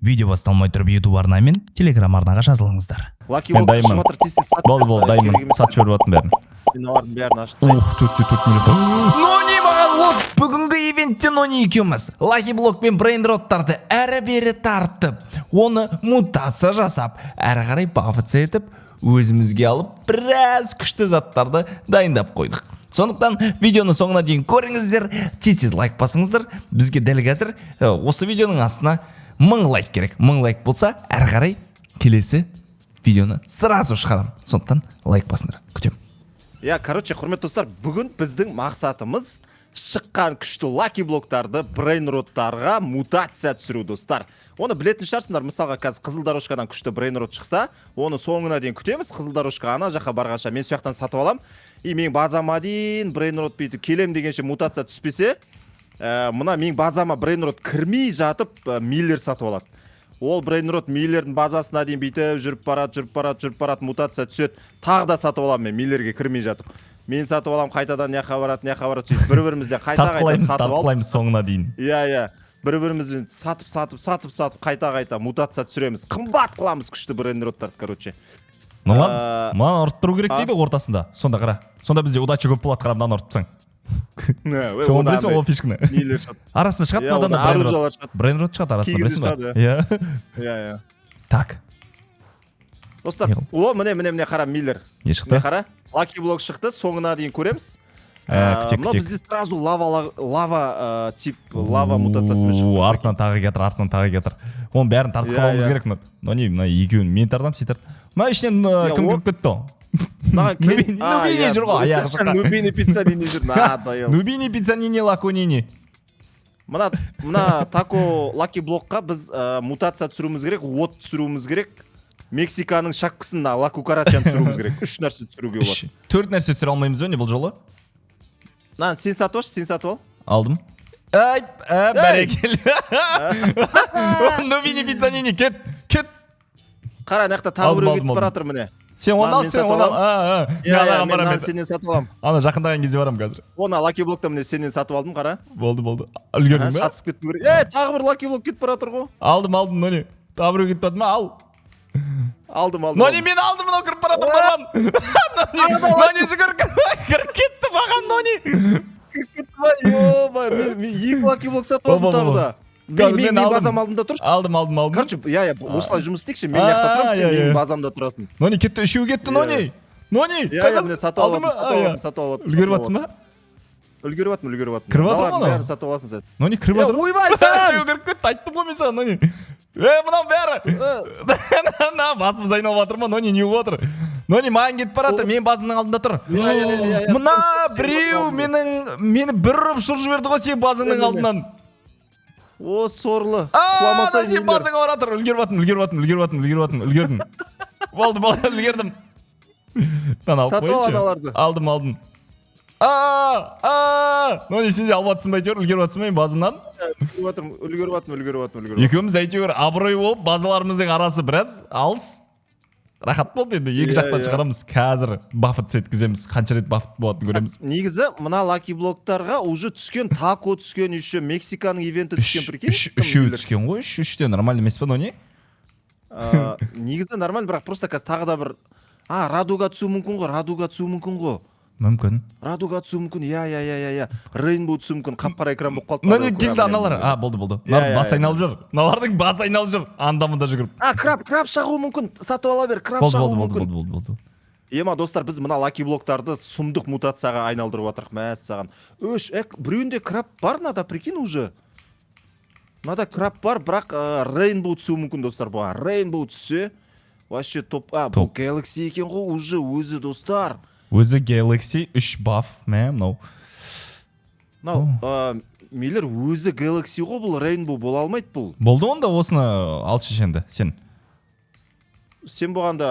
Видео басталмай тұрып, YouTube арна мен Телеграм арнаға жазылыңыздар. Лаки Мен болып дайынмын. шығып жатыр, тез тез сатып Болды, болды, тастайық, дайынмын. керек емес. Сатып жіберіп жатырмын бәрін. Мен мыналардың бәрін ашып тастайын. Ух, 4,4 миллион. Нони, маған лот. Бүгінгі ивентте Нони екеуміз лаки блок пен брейнроттарды әрі бері тартып, оны мутация жасап, әрі қарай бафаться етіп, өзімізге алып, біраз күшті заттарды дайындап қойдық. Сондықтан видеоны соңына дейін көріңіздер, тез тез лайк басыңыздар. Бізге дәл қазір осы видеоның астына 1000 лайк керек. 1000 лайк болса, әрі қарай келесі видеоны сразу шығарамын. Сондықтан лайк басыңдар, күтемін. Иә, короче, құрметті достар, бүгін біздің мақсатымыз шыққан күшті лаки блоктарды брейнроттарға мутация түсіру, достар. Оны білетін шығарсыңдар, мысалға, қазір қызыл дорожкадан күшті брейнрот шықса, оны соңына дейін күтеміз, қызыл дорожка ана жаққа барғанша мен сол жақтан сатып аламын. И менің базама дейін брейнрот бүйтіп келем дегенше мутация түспесе, мына менің базама брейнрот кірмей жатып, Миллер сатып алады. Ол брейнрот Миллердің базасына дейін бүйтіп жүріп барады, жүріп барады, жүріп барады, мутация түседі, тағы да сатып аламын мен Миллерге кірмей жатып. Мен сатып аламын, қайтадан мына жаққа барады, мына жаққа барады, сөйтіп бір бірімізден қайта қайта Тартқылаймыз, сатып алып тартқылаймыз соңына дейін. Иә, бір бірімізбен сатып, сатып, сатып, сатып, қайта қайта мутация түсіреміз, қымбат қыламыз күшті брейнроттарды, короче. Мынаны мынаны ұрып тұру керек А? дейді ортасында. Сонда қара. Сонда бізде удача көп болады, қара, мынаны ұрып тұрсаң. Сен оны білесің ба, ол фишканы? Нелер шығады? Арасында шығады Иә, мынадан да онда брейнрот. оружиялар шығады. Брейнрот шығады арасында, Кигізі білесің ба? шығады. Иә. Иә. Так. Достар, Не қыл? о, міне, міне, міне, қара, Миллер. Не Міне, шықты? қара, лаки блок шықты, соңына дейін көреміз. Күтек, Мынау күтек. бізде сразу лава, лава, тип лава мутациясымен шықты. У, артынан тағы келатыр, артынан тағы келатыр. Оның бәрін тартып қалуымыз Иә. керек. Но не, мына екеуін мен тартамын, сен тарт. Мына ішінен Иә, кім о. кіріп кетті? Мынаған Нубини, Нубини жүр ғой, аяғы жаққа. Нубини пиццанини жүр, надоел. Нубини пиццанини лаконини. Мына тако лаки блокқа біз мутация түсіруіміз керек, от түсіруіміз керек, Мексиканың шапкасын, мына ла кукарачаны түсіруіміз керек. Үш нәрсе түсіруге Үш. болады. Төрт нәрсе түсіре алмаймыз ба не бұл жолы? Мынаны сен сатып алшы, сен сатып ал. Алдым. Ай, ә, бәрекелді. Нубини пиццанини, кет, кет. Қара, ана жақта тағы Алдым, біреу алдым, кетіп бара алдым. жатыр, міне. Сен оны Мынаны ал, мен сен сатып оны ал. аламын. А, а. Мен Иә, анаған мен барамын мынаны енді. сенен сатып аламын. Ана жақындаған кезде барамын қазір. Оны лаки блоктан, міне, сенен сатып алдым, қара. Болды, болды. Үлгердің бе? Шатысып кету керек. Е, тағы бір лаки блок кетіп бара жатыр ғой. Алдым, алдым, Нони. Тағы біреу кетіп барды ма? Ал. Алдым, алдым. Нони, Алдым. мен алдым, мынау кіріп бара жатыр маған. Нони, Нони, жүгір, кіріп кетті маған, Нони. Кіріп кетті ма? Ё, мен екі лаки блок сатып алдым Оба, тағы оба. да. Қазір Мен мен мен алдым. базам алдында тұршы. Алдым, алдым, алдым. Короче, иә, осылай жұмыс істейікші. Мен мына жақта тұрамын, сен иә, менің иә. базамда тұрасың. Нони кетті, үшеуі кетті, Иә. Нони. Нони, Иә, міне, сатып алдың алдым, ба? сатып А, иә. алдым, сатып алдым. Үлгеріп жатсың ба? Үлгеріп жатырмын, үлгеріп жатырмын. Кіріп жатыр ма Мыналардың анау? бәрін сатып аласың сен. Нони кіріп Е, жатыр. ойбай, сен! Үшеуі кіріп кетті, айттым ғой мен саған, Нони. Е, мынау бәрі. Мына басымыз айналып жатыр ма, Нони, не болып жатыр? Нони, маған кетіп бара жатыр, менің басымның алдында тұр. Иә. Мына біреу мені бір ұрып ұшырып жіберді ғой сенің базыңның Міне. алдынан. О, сорлы. А, Құламаса сен базыңа бара жатыр. Үлгеріп жатырмын, үлгеріп жатырмын, үлгеріп жатырмын, үлгеріп жатырмын, үлгердім. Болды, болды, үлгердім. Мынаны алып Сатып ал қояйыншы. аналарды. Алдым, алдым. А, а, Нони, сен де алып жатсың ба әйтеуір, үлгеріп жатсың ба менің базымнан? Үлгеріп жатырмын, үлгеріп жатырмын, үлгеріп жатырмын, үлгеріп жатырмын. Екеуміз әйтеуір абырой болып, базаларымыздың арасы біраз алыс. Рахат болды енді, екі Иә, жақтан иә. шығарамыз. Қазір баффет еткіземіз. Қанша рет баффет болатынын көреміз. Негізі мына лаки блоктарға уже түскен тако түскен, еще Мексиканың ивенті Үш, түскен, прикинь. үш, үшеуі түскен ғой, үш, үште нормально емес па, Нони? Негізі нормально, бірақ просто қазір тағы да бір радуга түсуі мүмкін ғой, радуга түсуі мүмкін ғой. Мүмкін. Радуга түсуі мүмкін, иә. Рейнбоу түсуі мүмкін, қап қара экран болып қалды. Нони келді аналар. А, болды, болды. Иә, Мыналардың иә, басы иә. айналып жүр. Мыналардың басы айналып жүр. Анда мында жүгіріп. А, краб, краб шағуы мүмкін, сатып ала бер, краб Болды, шағуы болды, болды, мүмкін. болды, болды, болды. Ема, достар, біз мына лаки блоктарды сұмдық мутацияға айналдырып жатырық, мәссаған. Үш, біреуінде краб бар мынада, прикинь, уже. Мынада краб бар, бірақ рейнбоу түсуі мүмкін, достар, бұған. Рейнбоу түссе, вообще топ. А, бұл Топ. Galaxy екен ғой уже өзі, достар. Өзі Galaxy 3 баф, мә, мынау. Мынау, Миллер өзі Galaxy ғой, бұл Rainbow бола алмайды бұл. Болды онда, осыны алшы енді, сен. Сен болғанда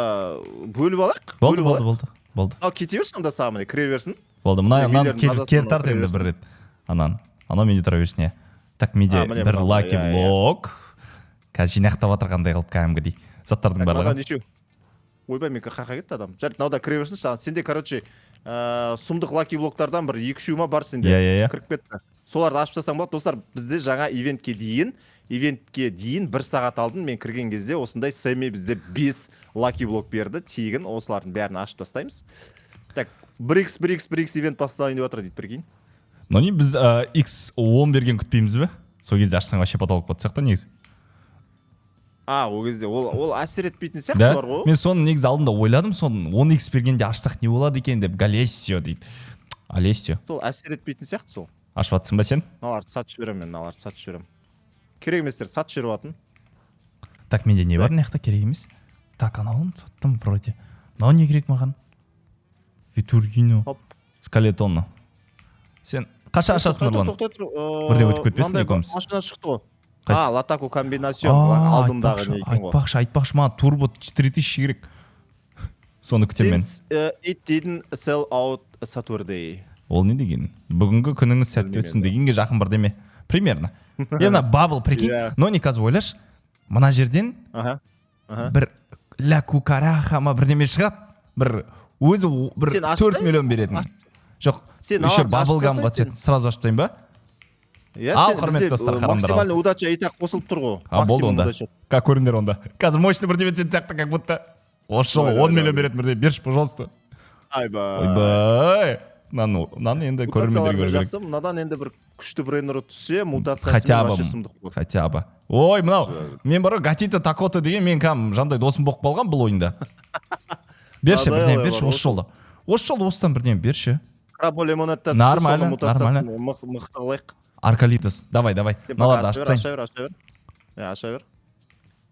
бөліп алайық. Болды, Бөліп болды, алайық. болды. Болды. Ал кете берсін онда саған, міне, кіре берсін. Болды, мына Міне, мынаны Миллердің кері базасына кері тарт кіре енді берсін. бір рет. Ананы. Анау менде тұра берсін, иә. Так, менде А, міне, бір мынау, лаки иә, иә. блок. Қазір жинақтап жатыр қандай қылып кәдімгідей заттардың Мынадан барлығын. нешеу? Ойбай, менікі қақа кетті адам. Жарайды, мынау да кіре берсін саған. Сенде, короче, сұмдық лаки блоктардан бір екі үшеу ма бар сенде? Иә, иә, иә. Кіріп кетті. Соларды ашып тастасаң болады. Достар, бізде жаңа ивентке дейін Ивентке дейін бір сағат алдын мен кірген кезде осындай Сэмми бізде 5 лаки блок берді тегін. Осылардың бәрін ашып тастаймыз. Так, 1x, 1x, 1x ивент басталайын деп жатыр дейді, прикинь. Но не, біз x10 берген күтпейміз бе? Сол кезде ашсаң, вообще потолок болатын сияқты негізі. А, ол кезде ол әсер етпейтін сияқты Да? бар ғой. Мен соны негізі алдында ойладым, соны 10x бергенде ашсақ, не болады екен деп. Галесио дейді, Алесио. Сол әсер етпейтін сияқты сол. Ашып жатсың ба сен? Мыналарды сатып жіберемін мен, мыналарды сатып жіберемін. Керек еместер, сатып жіберіп жатырмын. Так, менде не бар мына жақта керек емес? Так, анауын саттым вроде. Мынау не керек маған? Витургино. Хоп. Скалетоно. Сен қашан ашасың, Тоқтай тұр, Нұрлан? тоқтай тұр. Бірде өтіп кетпесін Мынандай екеуміз. машина шықты ғой. Қайсы? А, латаку комбинацион. А, Алдындағы айтпақшы, не екен ғой. айтпақшы, маған турбо 4000 керек, соны күтемін мен. Since it didn't sell out Saturday. Ол не деген? Бүгінгі күніңіз сәтті Білмеймін өтсін енді. дегенге жақын бірдеме примерно. Е, мына бабл, прикинь. Иә. Но не, қазір ойлашы, мына жерден Аха. бір ля кукараха ма, бірдеме шығады бір өзі бір Сен 4 ашсай? миллион беретін. Жоқ, Сен еще аларды ашып баблгамға тастайсың. түсетін. Сразу ашып тастайын ба? Иә, Ал, сен құрметті бізде, достар, қараңдар, ал. максимальный удача и так қосылып тұр ғой. А, болды Максимум онда. удача. Как көріңдер онда, қазір мощный бірдеме түсетін сияқты, как будто осы жолы Давай, 10 миллион давай. беретін бірдеме берші, пожалуйста. Айбай. Ойбай, мынаны енді көрермендер Мутациялармен көру керек. жақсы. Мынадан енді бір күшті брейнрот түссе, мутациясымен Хотя бы вообще сұмдық болады. Хотя бы. Ой, мынау мен бар ғой, Гатито Такото деген, мен кәдімгі жандай досым болып қалған бұл ойында. Берші Адай, бірдеме, алай берші бар, осы жолы. Осы жолы осыдан бірдеме берші. Крабо лимонадта түсті, Нормально, соның мутациясын нормально. мықты қылайық. Аркалитос, давай, давай. Сен Мыналарды пока ашып аша бер, тастайын. аша бер, аша бер. Иә, аша бер.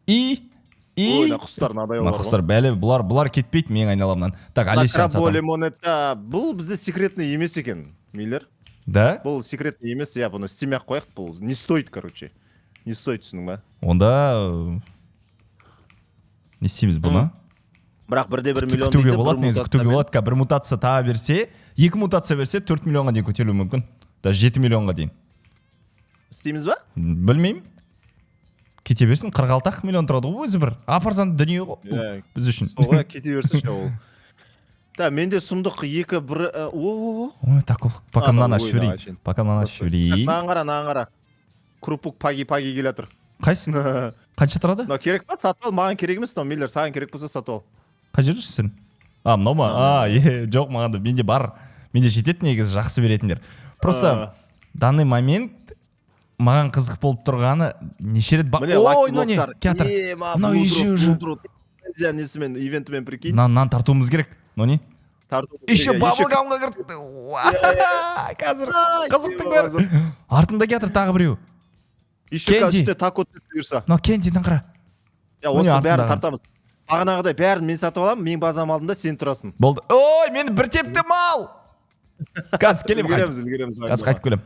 И Ой, мына құстар мынадай мына бар ғой. құстар бәле, бұлар кетпейді менің айналамнан. Так, Мына Алисияны Крабо сатамын. лимонадта бұл бізде секретный емес екен, Миллер. Да. Бұл секретный емес, иә, бұны істемей ақ қояйық, бұл не стоит, короче. Не стоит, түсіндің ба? Онда не істейміз бұны? Бірақ бірде бір миллион Күтуге дейді, болады бір негізі, күтуге мутациямен. болады. Қазір бір мутация таба берсе, екі мутация берсе, 4 миллионға дейін көтерілуі мүмкін, даже 7 миллионға дейін. Істейміз ба? Білмеймін, кете берсін. 46 ақ миллион тұрады ғой өзі, бір ап арзан дүние ғой бұл Иә. біз үшін. Сол ғой, кете берсінші ол. Да, менде сұмдық екі бір о о о. Ой, так, пока А, мынаны ой, ашып жіберейін. мына Пока мынаны ашып жіберейін. Мынаған қара, мынаған қара. Крупук паги паги келе жатыр. Қайсы? Қанша тұрады? Мынау керек па? Сатып ал, маған керек емес мынау, Миллер, саған керек болса, сатып ал. Қай жерде жүрсің сен? А, мынау ма? А, е, жоқ, маған да, менде бар, менде жетеді негізі жақсы беретіндер. Просто данный момент маған қызық болып тұрғаны неше рет Міне, ой, лаки мынау не блоктар. Театр. Ема, Мынау Blue еще Drop, уже. Blue Drop. Несімен, ивентімен, прикинь. Мынаны тартуымыз керек, но не Тарту керек, еще иә, баблгамға кірді. Қазір қызықтың ема, бәрі артында келатыр, тағы біреу. Еще Кенди. қазір үстіне тако түсіп бұйырса. Мынау Кендиден қара. Я, Міне, осының бәрін артындағы. тартамыз. Бағанағыдай бәрін мен сатып аламын, менің базам алдында сен тұрасың. Болды. Ой, мені бір тепті мал. Қазір келемін қайтып. Үлгереміз, үлгереміз. Қазір қайтып келемін.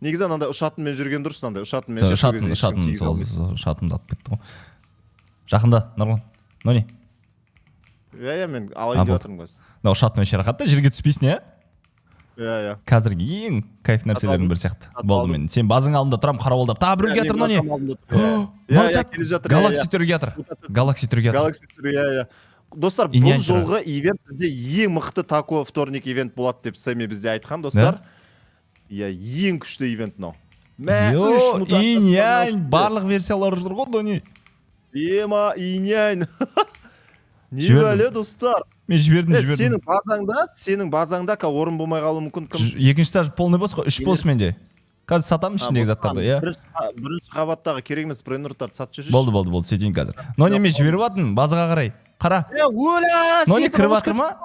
Негізі анандай ұшатынмен жүрген дұрыс, андай ұшатынмен ше, сол Ұшатын, кезде ешкім ұшатын, тигізе сол алмайды. сол ұшатынды алып кетті ғой. Жақында, Нұрлан. Нони. Иә, иә, мен А, алайын деп болды. жатырмын қазір. Мынау ұшатын вообще рахат та, жерге түспейсің, иә? Иә, иә. Қазіргі ең кайф нәрселердің алдым. бірі сияқты. Сатып Болды, алдым. мен сен базың алдында тұрамын қарауылдап. Тағы біреу Иә, келатыр, менің Нони. базам алдында тұр, иә. Иә, иә, келе жатыр, иә, Галакси иә. түрі келатыр. Галакси түрі келатыр. Галакси түрі, иә, иә. Достар, бұл Инь-янь түрі. жолғы ивент бізде ең мықты тако вторник ивент болады деп Сэмми бізде айтқан, достар. Иә, ең күшті ивент мынау. Мә, үш Йо, мутациясы инь-янь, бар. барлық версиялар жүр ғой, Дони. Ема, инь-янь. Не Жібердім. бәле, достар? Мен жібердім, Е, жібердім. Сенің базаңда ка орын болмай қалуы мүмкін, кім? Екінші этаж полный бос қой, үш бос менде. Қазір сатамын ішіндегі бос. заттарды, иә. Бірінші қабаттағы керек емес брейнроттарды сатып жіберші. Болды, болды, болды, сөйтейін қазір. Но неме, жіберіп жатырмын базаға қарай. Қара. Е, өлә, Нони, секіріп кіріп өтіп жатыр ма?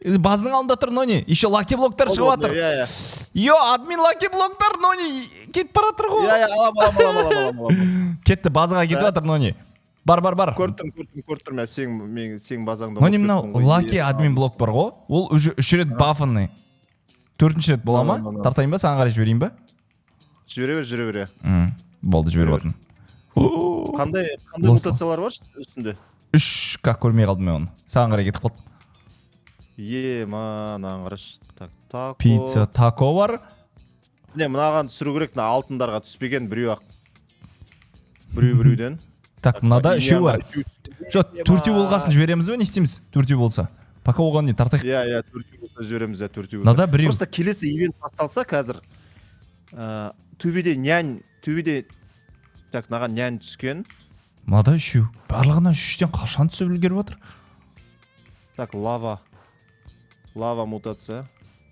Базының алдында тұр, Нони. Еще лаки блоктар кетті. шығып жатыр. Иә, иә. Йо, админ лаки блоктар, Нони, кетіп бара жатыр ғой. Иә, иә, алам, алам, алам, алам, алам, алам. Кетті, базаға кетіп Да. жатыр, Нони. Бар, бар, бар. Көріп тұрмын, көріп тұрмын, көріп тұрмын. Сен, мен сенің базаңда Нони, ұмытып мынау кеттім ғой. лаки Е, админ блок бар ғой. Ол уже үш рет бафанный. Төртінші рет бола ма? Ана, ана. Тартайын ба, саған қарай жіберейін ба? Жібере бер, жүре бер, иә. Болды, жіберіп жатырмын. Қандай Лосла. мутациялар бар үстінде? Үш, как көрмей қалдым мен оны. Саған қарай кетіп қалды. Е, мынаған қарашы. Так, тако. Пицца, тако бар. Не, мынаған түсіру керек, мына алтындарға түспеген біреу ақ. Біреу біреуден. Так, мынада үшеу бар. Үшеу түскен. Жоқ, төртеу болғасын жібереміз бе, не істейміз? Төртеу болса. Пока оған не тартайық. Иә, төртеу болса жібереміз, иә, төртеу болса. Мынада біреу. Просто келесі ивент басталса қазір, төбеде нянь, төбеде Так, мынаған нянь түскен. Мынада үшеу. Барлығына үштен қашан түсіп үлгеріп отыр? Так, лава. Лава мутация.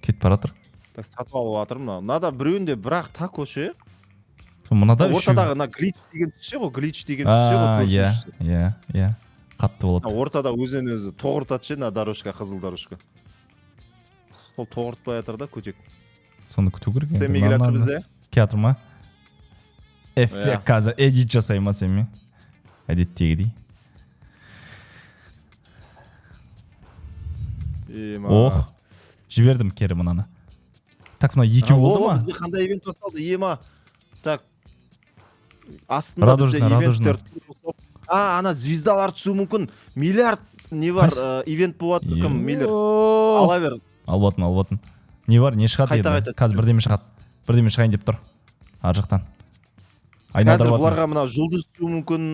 Кетіп бара жатыр. Так, сатып алып жатыр мынау. Мынада біреуінде бірақ тако ше. Мынада үшеу. Ортадағы мына глич деген түссе ғой, глич деген түссе ғой. Иә, иә, иә. Қатты болады. Ортада өзінен өзі тоғыртады ше, мына дорожка, қызыл дорожка. Сол тоғыртпай жатыр да, көтек. Соны күту керек. Сен келе жатыр бізде. Келе ма? Эффект қазір эдит жасай ма сен ме? Әдеттегідей. Ох, жібердім кері мынаны. Так, мына екеу болды ма? Бізде қандай ивент басталды? Ема. Так. Астында бізде ивенттер. А, ана звездалар түсуі мүмкін. Миллиард не бар, ивент болады, кім, Миллер. Ала бер. Алып отын, алып отын. Не бар, не шығады енді? Қазір бірдеме шығады. Бірдеме шығайын деп тұр. Ар жақтан. Қазір бұларға мына жұлдыз түсуі мүмкін,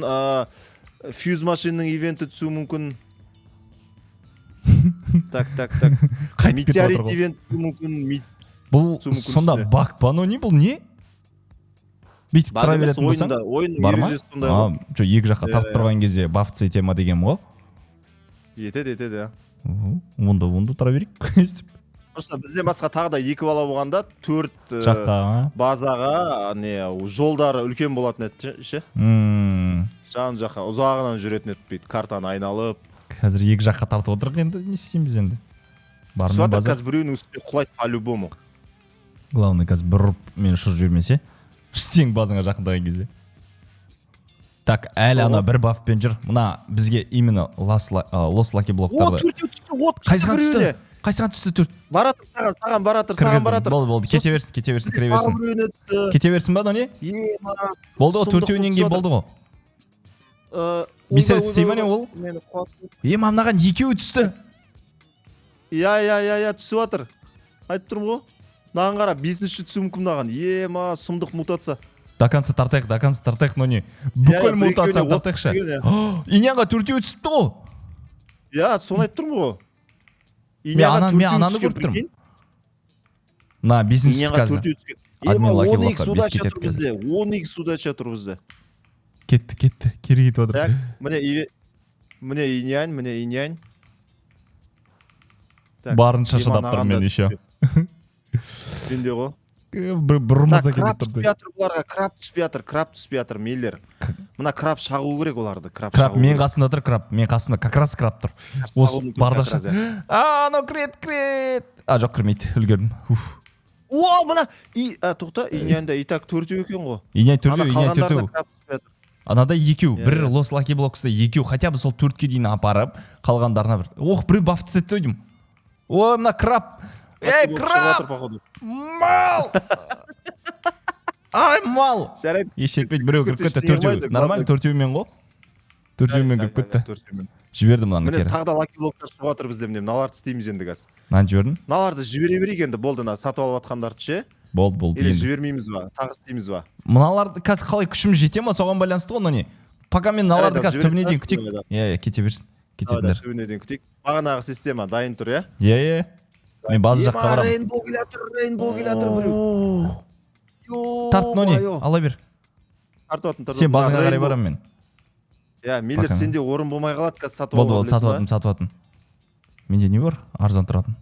фьюз машинның ивенті түсуі мүмкін. Так, так, так. Метеорит ивент түсуі мүмкін. Бұл сонда баг па, не бұл не? Бүйтіп тұра беретін болсаң? Ойынның ережесі сондай ғой. Жоқ, екі жаққа тартып тұрған кезде баф ете ма деген ғой? Етеді, етеді, иә. Онда тұра берейік. Просто бізден басқа тағы да екі бала болғанда төрт базаға не жолдары үлкен болатын еді ше. Жан жаққа ұзағынан жүретін еді бүйтіп картаны айналып. Қазір екі жаққа тартып отырық енді, не істейміз енді? Бармен база. Қазір біреуінің үстіне құлайды по-любому. Главное қазір бір ұрып мені ұшырып жібермесе. Сен базаңа жақындаған кезде. Так, әлі ана бір бафпен жүр. Мына бізге именно лос лаки блоктарды. О, төртеу түсті, от түсті біреуіне. Қайсыған түсті төрт? Баратыр саған, саған баратыр, саған баратыр. Болды, болды, кете берсін, кете берсін, кіре берсін. Кете берсін ба, Дони? Болды ғой, төртеуінен кейін болды ғой. Бес рет істей ма не ол? Ема, мынаған екеуі түсті. Иә, иә, иә, иә, түсіп жатыр. Айтып тұрмын ғой. Мынаған қара, бесінші түсуі мүмкін мынаған. Ема, сұмдық мутация. До конца тартайық, до конца тартайық, Нони. Бүкіл мутация тартайықшы. Инянға төртеуі түсіпті ғой. Иә, соны айтып тұрмын ғой. Мен ананы көріп тұрмын. Мына бесіншісі қазір. Админ лаки блокқа бес кетеді қазір. 10x удача тұр бізде. Кетті, кетті. Кері кетіп отыр. Так, міне инянь, міне инянь. Барынша шыдап тұрмын мен еще. Менде ғой. Бір ұрмаса кетіп тұрды. Краб түспей жатыр бұларға, краб түспей жатыр, краб түспей жатыр, Миллер. Мына краб шағу керек оларды, краб шағу. Краб мен қасымда тұр, краб. Мен қасымда как раз краб тұр. Осы бардаша. А, анау кіреді, кіреді. А, жоқ, кірмейді, үлгердім. Уф. О, мына тоқта, инянда и так төртеу екен ғой. Инянь төртеу, инянь төртеу. Анада екеу, бір лос лаки блокста екеу, хотя бы сол төртке дейін апарып, қалғандарына бір. Ох, біреу баф түседі деймін. Ой, мына краб. Эй, краб! Мал! Ай, мал! Жарайды. Еш жетпейді, біреу кіріп кетті, төртеу. Нормально, төртеумен ғой. Төртеумен кіріп кетті. Жібердім мынаны кері. Міне, тағы да лаки блоктар шығып жатыр бізде, міне, мыналарды істейміз енді қазір. Мынаны жібердім. Мыналарды жібере берейік енді, болды, мына сатып алып жатқандарды ше. Болды, болды. Или жібермейміз ба, тағы істейміз ба? Мыналарды қазір қалай күшіміз жете ма, соған байланысты ғой, не? Пока мен мыналарды қазір түбіне дейін күтейік. Иә, иә, кете берсін. Кететіндер. Түбіне дейін күтейік. Бағанағы система дайын тұр, иә? Иә, иә. Мен базы жаққа барамын. Рейнбоу келе жатыр, рейнбоу келе жатыр біреу. Тарт, Нони, ала бер. Тартып атын, Сен базыңа қарай барамын мен. Иә, Миллер, сенде орын болмай қалады, қазір сатып алып. Болды, болды, сатып алдым, сатып алдым. Менде не бар? Арзан тұратын.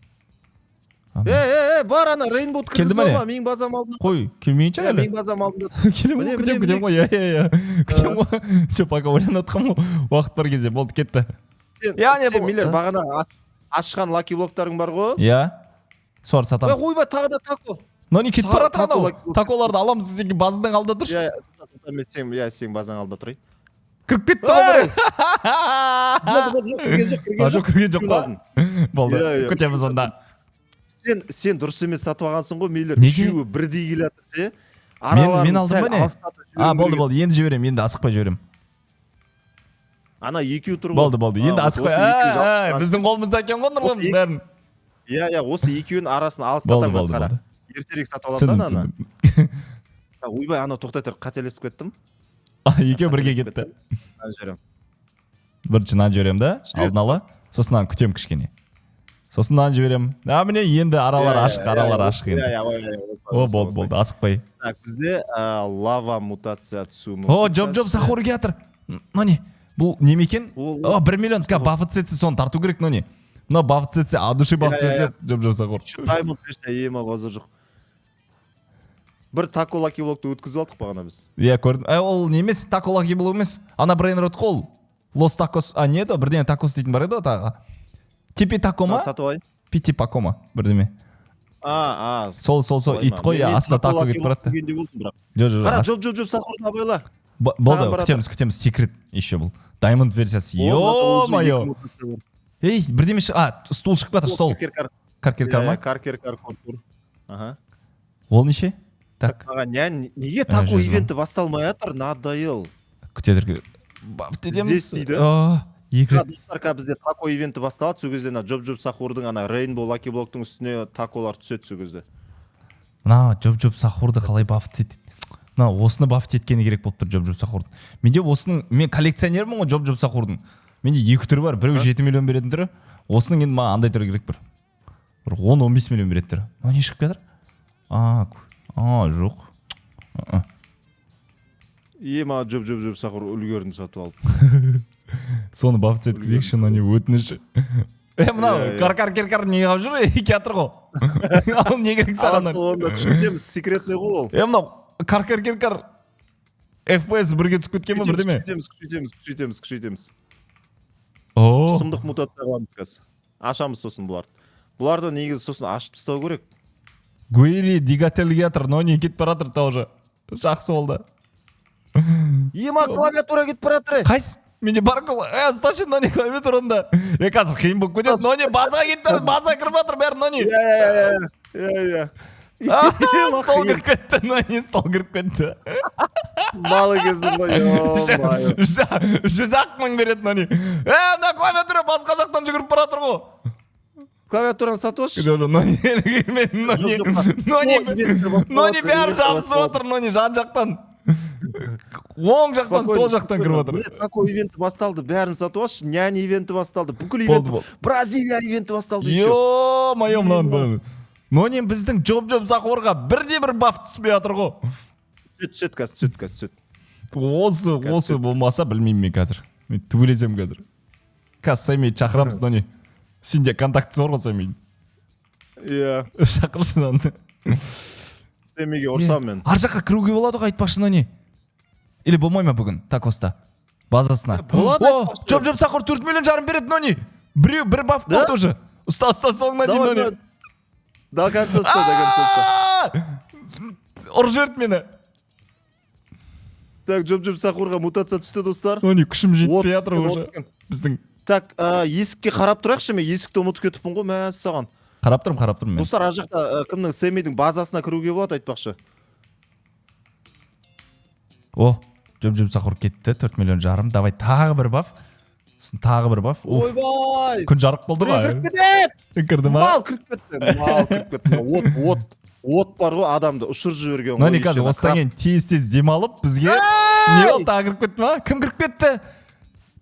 Е, бар ана рейнбоу кіргізіп алма, менің базам алдында. Қой, келмейінше әлі. Менің базам алдында. Келемін ғой, күтемін, күтемін ғой, иә, иә, иә. Күтемін ғой. Жоқ, пока ойланып жатқанмын ғой. Уақыт бар кезде, болды, кетті. Сен, Миллер, бағана ашқан лаки блоктарың бар ғой? Иә. Соларды сатамын. Ойбай, тағы да тако. Нони кетіп бара жатыр анау. Таколарды аламыз, сен базаның алдында тұршы. Иә, сен базаның алдында тұрайын. Кіріп кетті ғой. Болды, жоқ, кірген жоқ па? Болды, күтеміз онда. Сен дұрыс емес сатып алғансың ғой, Миллер. Неге? Үшеуі бірдей келе жатыр ше. Мен алдым ба не? А, болды, болды, енді жіберемін, енді асықпай жіберемін. Ана екеу тұр ғой. Болды, болды, енді асықпай. Біздің қолымызда екен ғой, Нұрлан, бәрін. Иә, иә, осы екеуінің арасын алыстатамын басқара. Ертерек сатып аламын да ана. Ойбай, ана тоқтай тұр, қателесіп кеттім. Екеуі бірге кетті. Бірінші мынаны жіберемін да, алдын ала, сосын мынаны күтемін кішкене. Сосын мынаны жіберемін. А, міне, енді аралар ашық, аралар ашық енді. Иә, иә, О, болды, болды, асықпай. Так, бізде лава мутация түсуі мүмкін. О, жоп жоп сахур келатыр. Нони, бұл неме екен? О, 1 миллион. Баф етсе, соны тарту керек, Нони. Мына баф етсе, от души баф етеді, жоп жоп сахур. Даймонд берсе, ема, базар жоқ. Бір тако лаки блокты өткізіп алдық бағана біз. Иә, көрдім. Ол не емес, тако лаки блок емес, ана брейнрот қой ол. Лос такос, а, не еді, бірдеңе такос дейтін бар еді ғой тағы. Типи тако ма? Сатып алайын. Пити пако ма, бірдеме. А, а. Сол, сол, сол ит қой, иә, астында тако кетіп барады. Жоқ. Жоқ, жоқ. Қара, жоп жоп жоп сахурды абайла. Болды, күтеміз, күтеміз. Секрет еще бұл. Даймонд версиясы. Ё мое, ей, бірдеме, а, стул шығып жатыр, стол. Каркеркар ма? Каркеркар контур. Аха. Ол неше? Так. Маған неге тако ивенті басталмай жатыр? Надоел. Күте тұр. Здесь дейді. Екі рет. Достар, қазір бізде тако ивенті басталады. Сол кезде ана жоп жоп сахурдың, ана рейнбоу лаки блоктың үстіне таколар түседі сол кезде. Мына жоп жоп сахурды қалай баф етеді? Мына осыны баф еткені керек болып тұр жоп жоп сахурдың. Менде осының, мен коллекционермін ғой жоп жоп сахурдың. Менде екі түрі бар. Біреу 7 миллион беретін түрі. Осының енді маған андай түрі керек бір. Бір 10-15 миллион беретін түрі. Мына не шығып жатыр? А, а, жоқ. Ема, жоп жоп жоп сахур үлгердім сатып алып. Соны баф еткізейікші, но не, өтініш. Е, мынау каркар керкар не қылып жүр? Келатыр ғой. Ал не керек саған? Оны күшейтеміз, секретный ғой ол. Е, мынау каркар керкар FPS бірге түсіп кеткен ба, бірдеме? Күшейтеміз, күшейтеміз, күшейтеміз, күшейтеміз. О. Сұмдық мутация қыламыз қазір. Ашамыз сосын бұларды. Бұларды негізі сосын ашып тастау керек. Гуэри двигатель келатыр, но не, кетіп бара жатыр тоже. Жақсы болды. Ема, клавиатура кетіп бара жатыр. Қайсы? Менде бар, е, ұсташы, Нони, клавиатураны. Е, қазір қиын болып кетеді, Нони, базаға кетіп бара, базаға кіріп жатыр бәрі, Нони. Иә, иә, иә, иә, иә. Стол кіріп кетті, Нони, стол кіріп кетті. Мал екенсің ғой, ё. 100 ақ мың береді, Нони. Е, мына клавиатура басқа жақтан жүгіріп бара жатыр ғой. Клавиатураны сатып алшы. Жоқ, жоқ, Нони, мен, Нони, Нони, Нони, бәрі жабысып отыр, Нони, жан жақтан. Оң жақтан, сол жақтан кіріп жатыр. Міне, тако ивенті басталды, бәрін сатып алшы. Няня ивенті басталды, бүкіл ивент. Болды, болды. Бразилия ивенті басталды еще. Ё мое, мынаны, Нони, біздің жоп жоп сахурға бірде бір баф түспей жатыр ғой. Түседі, түседі қазір, түседі қазір, түседі. Осы болмаса, білмеймін мен қазір. Мен төбелесемін қазір. Қазір Сэмиді шақырамыз, Нони. Сенде контактісі бар ғой Сэмидің. Иә. Шақыршы аны. Сэмиге ұрсамын мен. Ар жаққа кіруге болады ғой, айтпақшы, Нони. Или болмай ма бүгін такоста базасына? Болады, О, айтпақшы. Жоп жоп сахур 4,5 миллион береді, Нони. Біреу бір баф Да? болды уже. Ұста, ұста, соңына дейін, Давай, Нони. давай. До конца ұста, до конца ұста. Ұрып жіберді мені. Так, жоп жоп сахурға мутация түсті, достар. Нони, күшім жетпей жатыр От уже екен. Біздің Так, есікке қарап тұрайықшы. Мен есікті ұмытып кетіппін ғой, мәссаған. Қарап тұрмын, қарап тұрмын мен. Достар, ар жақта кімнің, Сэмидің базасына кіруге болады, айтпақшы. О, жоп жоп сахур кетті, 4,5 миллион. Давай тағы бір баф, сосын тағы бір баф. Уф, Ойбай! күн жарық болды Біреу ғой. кіріп кетеді! Кірді ма? Мал кіріп кетті, мал кіріп кетті. Мына от, от, от бар ғой, адамды ұшырып жіберген ғой. Нони, қазір осыдан кейін тез тез демалып, бізге не болды, тағы кіріп кетті ма? Кім кіріп кетті?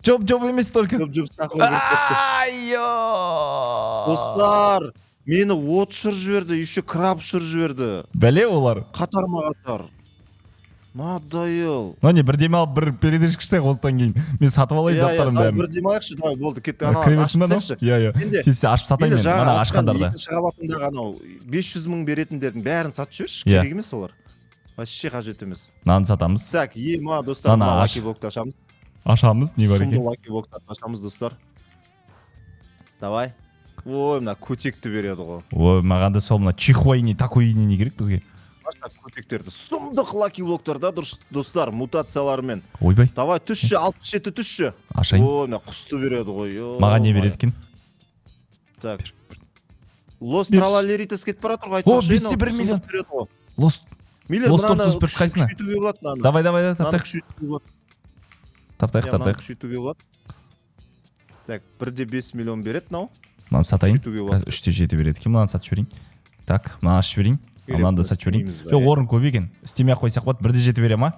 Жоп жоп емес только. Жоп жоп сахур кіріп кетті. Айо. Достар, мені от ұшырып жіберді, еще краб ұшырып жіберді. Бәле олар. Қатарма қатар. Надоел. Нони, бір демалып, бір передышка жасайық осыдан кейін. Мен сатып алайын Иә, иә, заттарымның давай бәрін. бір демалайықшы, давай, болды, кеттік, ана Кіре берсін ба анау? ашып тастайықшы. Иә, иә. Менде- Тез ашып сатайын Менде мен жаңа ана ашқан ашқандарды. екінші қабатындағы анау 500 мың беретіндердің бәрін сатып жіберші, Иә. керек емес олар. Вообще қажет емес. Мынаны сатамыз. Так, ема, достар, Мынаны мына аш. лаки блокты ашамыз. Ашамыз, не бар Сұмды екен? лаки блоктарды ашамыз, достар. Давай. Ой, мына көтекті береді ғой. Ой, маған да сол мына чихуайни такойни не керек бізге. Аша көтектерді. Сұмдық лаки блоктар да, дұрыс, достар, мутацияларымен. Ойбай. Давай, түсші, 67 түсші. Ашайын. Ой, мына құсты береді ғой. Маған не береді екен? Так. Лос Берші. Тралалеритас кетіп бара жатыр ғой, О, айтпақшы, 5,1 мынау миллион. сұмдық береді ғой. Лос Миллер, Лос мынаны Тортус бір қайсына? күшейтуге болады мынаны. Давай, давай, давай, Мынаны тартайық. күшейтуге болады. Тартайық, Иә, мынаны тартайық. күшейтуге болады. Так, 1,5 миллион береді мынау. Мынаны сатайын. Күшейтуге болады. Қазір 3,7 береді екен. Мынаны сатып жіберейін. Так, мынаны ашып жіберейін. Керек Мынаны да емес, сатып жіберейін. істемейміз ба, Жоқ, иә? орын көп екен. Істемей ақ қойсақ болады. 1,7 бере ма?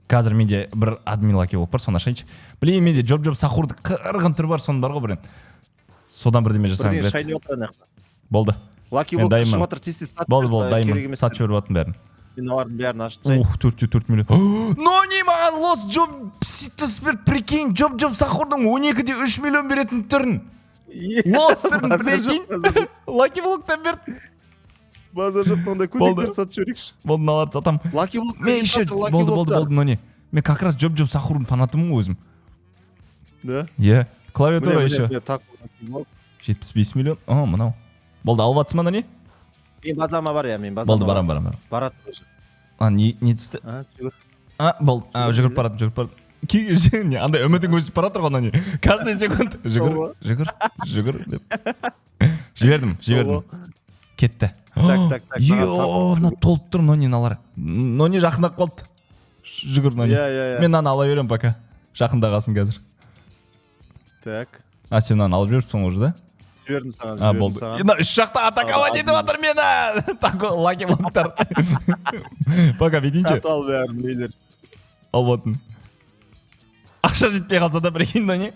Қазір менде бір админ лаки болып бар, соны ашайыншы. Блин, менде жоп жоп сахурдың қырғын түрі бар, соның бар ғой бір. Содан бірдеме жасағым Бірдеңе келеді. шайнап жатыр ана жақта. Болды. Лаки Мен блок дайынмын. шығып жатыр, тез тез сатып Болды, жіберсе, болды, керек дайынмын. емес. Сатып жіберіп жатырмын бәрін. Мен мыналардың бәрін ашып тастайын. Ух, 4,4 миллион. Нони маған лос джоб ситус берді, прикинь, джоб джоб сахурдың 12,3 миллион беретін түрін. Лос түрін, Базар жоқ, прикинь. базар жоқ. Лаки блоктан берді. Базар жоқ, ондай Болды. көтектерді сатып жіберейікші. Болды, мыналарды сатамын. Лаки блок Мен еще лаки болды, болды, блоктар. болды, Нони. Мен как раз джоб джоб сахурдың фанатымын ғой өзім. Да? Иә. Клавиатура Міне, еще. міне, так, лаки блок. 75 миллион. О, мынау. Болды, алып жатсың ба, Нони? Мен базама бар, иә, мен базама. Болды, барам, барам, барам. Барады уже. А, не түсті? А, жүгір. А, болды. А, жүгіріп баратым, жүгіріп баратым. Не, андай үмітің өшіп бара жатыр ғой, Нони. Каждый секунд жүгір, жүгір, жүгір деп. Жібердім, жібердім. Кетті. Так, так, так, Йо, мына толып тұр, Нони, мыналар. Нони жақындап қалды. Жүгір, Нони. Иә, иә, иә. Мен мынаны ала беремін пока. Жақындағасын қазір. Так. А, сен мынаны алып жіберіпсің уже, да? Жібердім саған, А, жібердім болды. саған. Мына үш жақта атаковать етіп жатыр мені. Тако лаки блоктар. Пока бүйтейінші. Сатып ал бәрін, мейлер. Алып отырмын. Ақша жетпей қалса да, прикинь, Нони.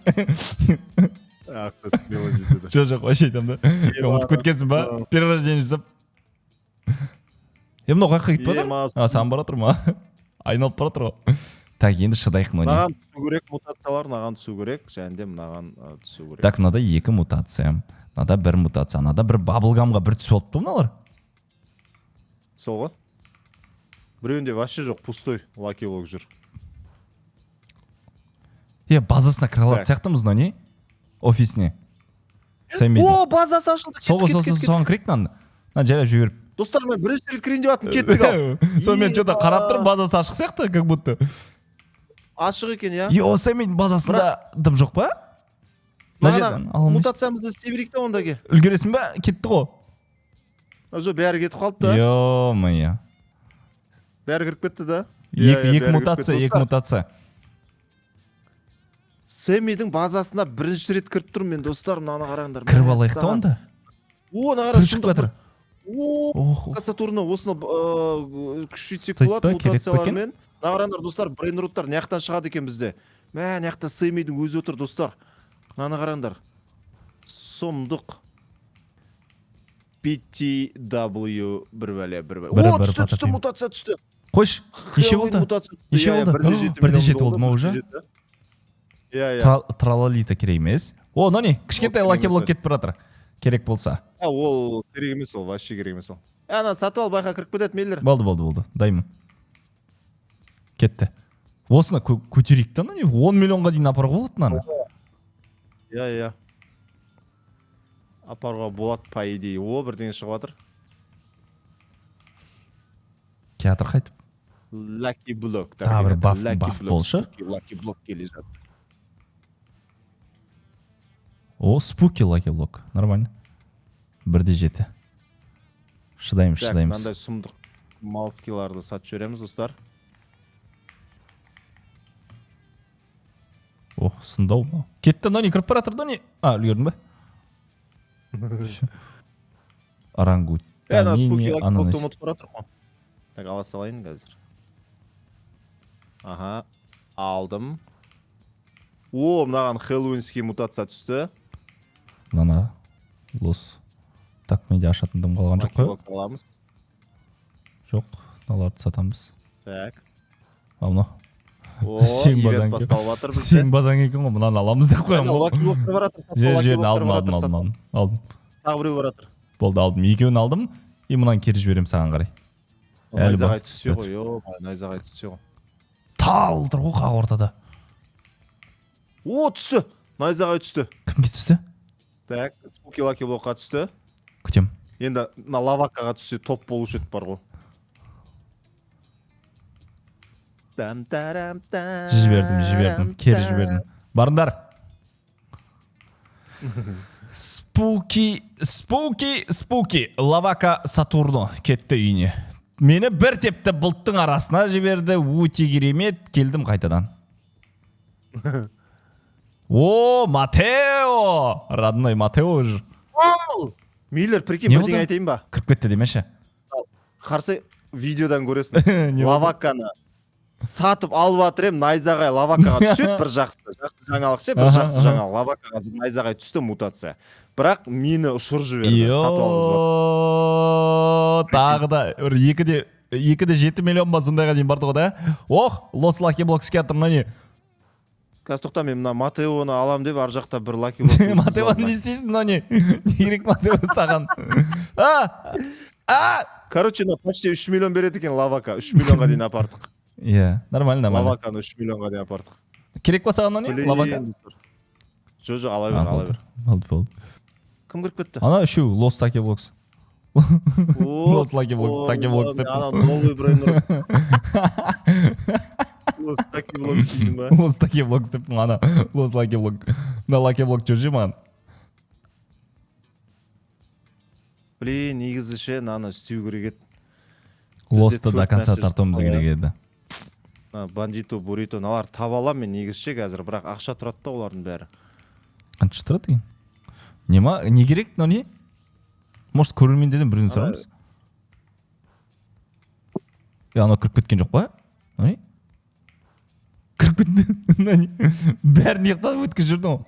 Ақша смело жетеді. Жоқ, жоқ, вообще айтамын да. Ұмытып кеткенсің ба? Перерождение жасап. Е, мынау қаяққа кетіп Е, жатыр? маған А, саған бара жатыр ма? Айналып бара жатыр ғой. Так, енді шыдайық, Нони. Мынаған түсу керек мутациялар, мынаған түсу керек, және де мынаған түсу керек. Так, мынада екі мутация. Мынада бір мутация. Мынада бір баблгамға бір түсіп алыпты мыналар. Сол ғой. Біреуінде вообще жоқ, пустой лаки блок жүр. Е, базасына кіре алатын Так. сияқтымыз, Нони. Офисіне. Сәмейдің. О, базасы ашылды. Сол ғой, Кеттік, сол, кеттік, соған кірейік мынаны. Мына жайлап жіберіп. Достар, мен бірінші рет кірейін деп жатырмын, кеттік ал. Сонымен что-то қарап тұрып, базасы ашық сияқты, как будто. Ашық екен, иә. Йо, Сәмейдің базасында дым жоқ па? Мына Бағана жерден ала алмайсың. мутациямызды істей берейік та онда ке. Үлгересің ба? Кетті ғой. Жоқ, бәрі кетіп қалды да. Ё-моё. Бәрі кіріп кетті да. Иә, Екі иә, екі бәрі кіріп мутация, кетті. екі Достар, мутация. Сэммидің базасына бірінші рет кіріп тұрмын мен, достар, мынаны қараңдар. Кіріп алайық та Мәссаған. онда. О, мына қара, Бір шығып сұмдық жатыр. бір. О, Ох, Сатурны осыны күшейтсек Стоит болады па, керек па екен? мутациялармен. Мына қараңдар, достар, брейнроттар мына жақтан шығады екен бізде. Мә, мына жақта Сэммидің өзі отыр, достар. Мынаны қараңдар. Сұмдық. BTW бір бәле, бір бәле. Бір О, бір түсті, түсті, батапим. мутация түсті. Қойшы, неше Хэллоуин болды? мутация түсті. Неше Иә, иә, болды? 1,7 Бірде миллион жеті болды ма уже? 1,7. Иә, иә. Тралалита керек емес. О, Нони, кішкентай Ол керек лаки блок емес. кетіп бара жатыр. Керек болса. А, ол керек емес, ол вообще керек емес ол. Ана сатып ал, байқа кіріп кетеді, мейлер. Болды, болды, болды. Дайынмын. Кетті. Осыны көтерейік та, Нони. 10 миллионға дейін апаруға болады мынаны. Иә, иә. Апаруға болады, по идее. О, бірдеңе шығып жатыр. Театр қайтып. Lucky Block. Тағы бір баф болшы. Lucky Block келе жатыр. О, спуки лаки блок. Нормально. 1,7. Шыдаймыз, Так, шыдаймыз. мынандай сұмдық малскиларды сатып жібереміз, достар. О, сындау мынау. Кетті, Нони, кіріп бара жатыр, Нони. А, үлгердің ба? Всё. Орангут. Е, ана спуки лаки ананас. блокты ұмытып бара жатыр ғой. Так, ала салайын қазір. Аха, алдым. О, мынаған хэллоуинский мутация түсті. Мынаны лос. Так, менде ашатын дым қалған жоқ Лаки қой. блок аламыз. Жоқ, мыналарды сатамыз. Так. А, мынау. О, Сен ивент базаң басталып жатыр бізде. Сен базаң екен ғой, мынаны аламыз деп қоямын Ана ғой. лаки блоктар бар жатыр, сатып Жер, лаки жерін блоктар алдым, бар алдым, жатыр, алдым, сатып. алдым. Алдым. Тағы біреу бар жатыр. Болды, алдым. Екеуін алдым. И мынаны кері жіберемін саған қарай. Әлі Найзағай бар. түссе ғой, ё, найзағай түссе ғой. Тал тұр ғой қақ ортада. О, түсті. Найзағай түсті. Кімге түсті? Так, спуки лаки блокқа түсті. Күтем. Енді мына лавакаға түссе топ болушы еді бар ғой. Там тарам там. Жібердім, жібердім. Кері жібердім. Барыңдар. Спуки, спуки, спуки. Лавака Сатурно кетті үйіне. Мені бір тепті бұлттың арасына жіберді. Өте керемет. Келдім қайтадан. О, Матео! Родной Матео уже. Миллер, прикинь, Не бірдеңе болды? айтайын ба? Кіріп кетті демеші. Қарсы видеодан көресің. Не болды? Лаваканы Сатып алып жатыр едім, найзағай лавакаға түседі. Бір жақсы, жақсы жаңалық ше, бір жақсы жаңалық. Лавакаға найзағай түсті мутация. Бірақ мені ұшырып жіберді, сатып алғызбады. Йо, тағы да бір 2,7 миллион ба, сондайға дейін барды ғой да. Ох, лос лаки блок іске жатыр, мына не? Қазір, тоқта, мен мына Матеоны алам деп ар жақта бір лаки блок өткізіп Матеоны алдым. не істейсің, мынау не? Не керек Матео саған? А! А! Короче, мына почти 3 миллион береді екен лавака. 3 миллионға дейін апардық. Иә, нормально, нормально. Лаваканы 3 миллионға дейін апардық. Керек па саған, мынау не? Блин, Лавака? достар. Жоқ, жоқ, ала бер, А, ала болды. бер. Болды, болды. Кім кіріп кетті? Ана үшеу, лос таки блокс. О, Лос лаки блокс, таки блокс деп. Ана новый брейнрот. Лос таки блокс дейсің ба? Лос таки блокс деп, ана лос лаки блок. Мына лаки блок жүр маған. Блин, негізі ше, мынаны істеу керек еді. Лосты до төрт конца нәрсе тартуымыз шыққан, керек еді. Мына бандито, буррито, мыналарды таба аламын мен негізі ше қазір, бірақ ақша тұрады да олардың бәрі. Қанша тұрады екен? Не ма? Не керек, мынау не? Может, көрермендерден біреуін сұраймыз? Е, анау кіріп кеткен жоқ па? Мынау не? Кіріп кетті. Мынау не? Бәрін ұйықтатып өткізіп жүрдің ғой.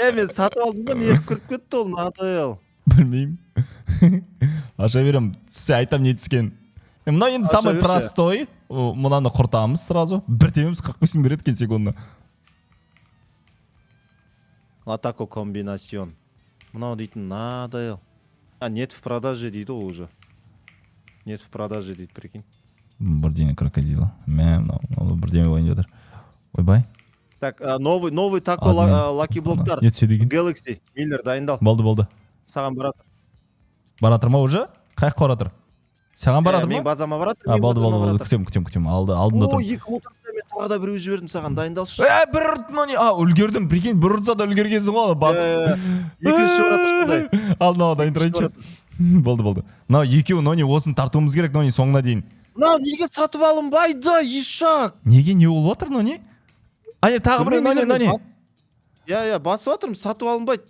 Е, мен сатып алдым ба, неғып кіріп кетті ол, надоел. Білмеймін. Аша беремін. Түссе айтам не түскен. Е, мынау енді Аша самый берші. простой. О, мынаны құртамыз сразу. Бір тебеміз, 45 мың береді екен секундына. Латако комбинацион. Мынау дейтін надоел. А, нет в продаже дейді ғой уже. Нет в продаже дейді, прикинь. Бірдеңе крокодила. Мә, мынау бірдеме болайын деп жатыр. Ойбай. Так, новый тако Админ. Лаки блоктар. Не түседі екен? Galaxy, Миллер, дайындал. Болды, болды. Саған барады. Баратыр ма уже? Қай жаққа баратыр? Саған баратыр Менің ма? базама баратыр, А, менің болды, базама болды, болды. баратыр. Күтемін, күтемін, күтемін. Алды, алдында О, тұр. екі мутация, мен тағы да біреу жібердім саған, дайындалшы. Ә, бір ұрды, мынау не? А, үлгердім, прикинь, бір ұрса да үлгергенсің ғой, бас. Иә, екінші баратыр сондай. Алдын ала дайын тұрайыншы. Болды, болды. Мынау екеуі, мынау не, осыны тартуымыз керек, мынау не, соңына дейін. Мынау неге сатып алынбайды, ишак? Неге, не болып жатыр, мынау не? А, не, тағы біреу, мынау не, мынау не? Иә, иә, басып жатырмын, сатып алынбайды.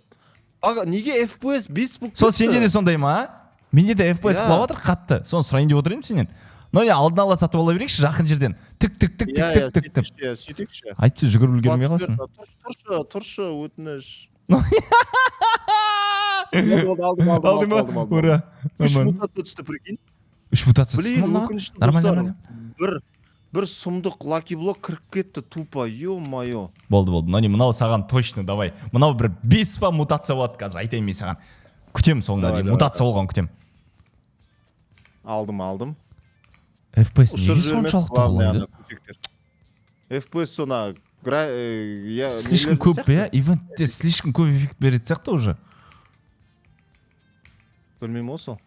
Ага, неге FPS 5 болып Сол сенде де сондай ма? А? Менде де FPS Иә. құлап жатыр қатты. Соны сұрайын деп отыр едім сенен. Мынау не, алдын ала сатып ала берейікші жақын жерден. Тік тік тік тік тік тік тік. Иә, сөйтейікші. Әйтпесе жүгіріп үлгермей қаласың. Тұршы, тұршы, өтініш. Болды, болды, алдым, алдым, Алдың ба? алдым, алдым. Ура. Үш Нормально. мутация түсті, прикинь. Үш мутация түсті Блин, ма мынаған? өкінішті, Нормально, достар. нормально. Бір сұмдық лаки блок кіріп кетті тупо, ё-моё. Болды, болды. Мынау не, мынау саған точно, давай. Мынау бір бес па мутация болады қазір, айтайын мен саған. Күтемін соңына Давай, дейін. давай. Мутация болған күтемін. Алдым, алдым. FPS Ұшырып неге жібермес, соншалықты главное, құлайды? ана көтектер. FPS сона я Слишком нелерді көп, сияқты. иә? Ивентте слишком көп эффект беретін сияқты уже. Білмеймін ғой сол.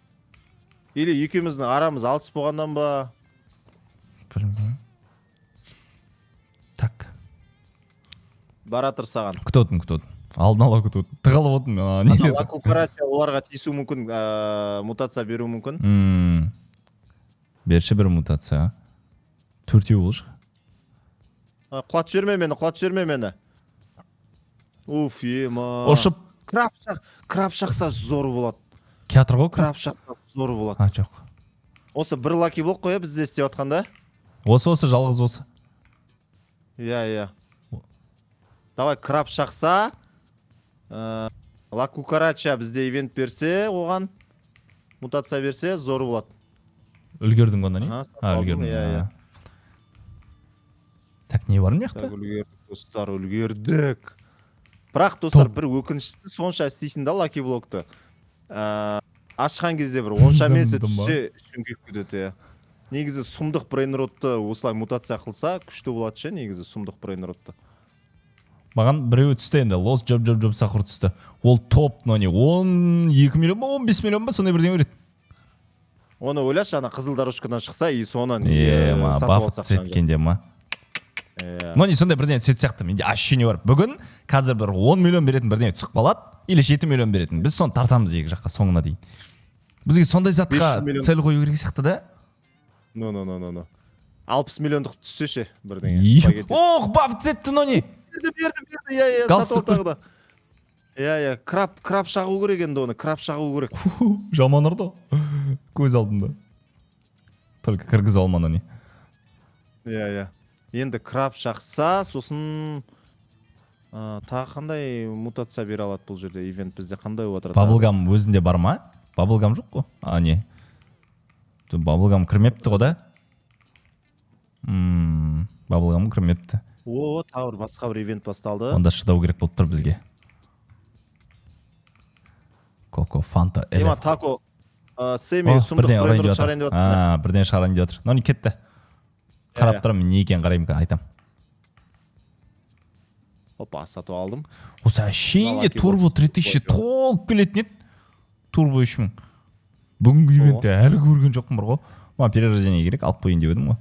Или екеуміздің арамыз алыс болғаннан ба? Білмеймін. Так. Баратыр саған. Күтіп отырмын, күтіп отырмын. Алдын ала күтіп отырмын. Тығылып отырмын ана Ана нелерді. Ла Кукарача оларға тиісуі мүмкін, мутация беруі мүмкін. Берші бір мутация. Төртеу болшы. А, құлатып жіберме мені, құлатып жіберме мені. Уф, ема. Ұшып Краб шақ, краб шақса зор болады. келатыр ғой краб. Краб шақса зор болады. А, жоқ. Осы бір лаки блок қой, иә, бізде істеп жатқанда. Осы, осы, жалғыз осы. Иә, иә. Давай, краб шақса, Ла Кукарача бізде ивент берсе, оған мутация берсе, зор болады. Үлгердің ғой, не? Аха, сатып А, алдым, үлгердің. иә, иә. А. Так, не бар мына Так, жақта? үлгердік, достар, үлгердік. Бірақ, достар, Топ. бір өкініштісі, сонша істейсің да лаки блокты. Ашқан кезде бір онша емес Дым-дым ба? түссе, ішің күйіп кетеді, иә. Негізі сұмдық брейнротты осылай мутация қылса, күшті болады ше, негізі сұмдық брейнротты. Маған біреуі түсті енді, лос жоп жоп жоп сахур түсті. Ол топ, мынау не, 12 миллион ба, 15 миллион ба, сондай бірдеңе береді. Оны ойлашы, ана қызыл дорожкадан шықса, и соны Е, ма, сатып баф алсақ түсеткенде ма. Иә. Но не, сондай бірдеңе түсетін сияқты. Менде ощущение бар. Бүгін қазір бір 10 миллион беретін бірдеңе түсіп қалады, или 7 миллион беретін. Біз соны тартамыз екі жаққа соңына дейін. Бізге сондай затқа 500 миллион. цель қою керек сияқты да. Ну, ну, ну, ну, ну. 60 миллиондық түссе ше бірдеңе. Спагетти. Ох, баф түсетті, но не? Берді, берді, берді, иә, иә, сатып Галстук ал тағы да. Иә, иә, краб шағу керек енді оны, краб шағу керек. Жаман ұрды. Көз алдымда. Только кіргізе алма, но не. Иә, иә. Енді краб шақса, сосын тағы қандай мутация бере алады бұл жерде? Ивент бізде қандай болып жатыр? Баблгам өзінде бар ма? Баблгам жоқ қой. А, не? Баблгам кірмепті ғой да? Баблгам кірмепті. О, тағы бір басқа бір ивент басталды. Онда шыдау керек болып тұр бізге. Коко, Фанта, Ема, тако, Семи, сұмдық брейнрот шығарайын деп жатыр. Бірдеңе шығарайын деп жатыр. Нони кетті. Қарап тұрамын, не екенін қараймын, айтам. Опа, сатып алдым. Осы әшейінде турбо 3000 толып келетін еді. Турбо 3000. Бүгінгі ивентте әлі көрген жоқпын бір ғой. Маған перерождение керек, алып қояйын деп едім ғой.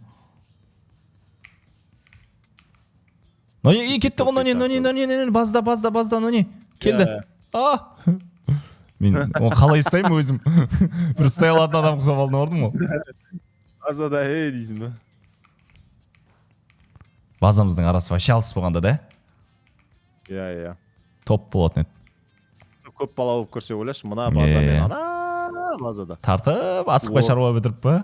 Нони, кетті ғой, Нони, Нони, Нони, Нони, базда, базда, базда, Нони. Келді. А! Мен оны қалай ұстаймын өзім? Бір ұстай алатын адам құсап алдым ордым ғой. Базада, ей дейсің ба? Базамыздың арасы вообще алыс болғанда да? Иә, иә. Топ болатын еді. Көп бала болып көрсе ойлашы, мына база мен ана базада. Тартып, асықпай шаруа бітіріп па?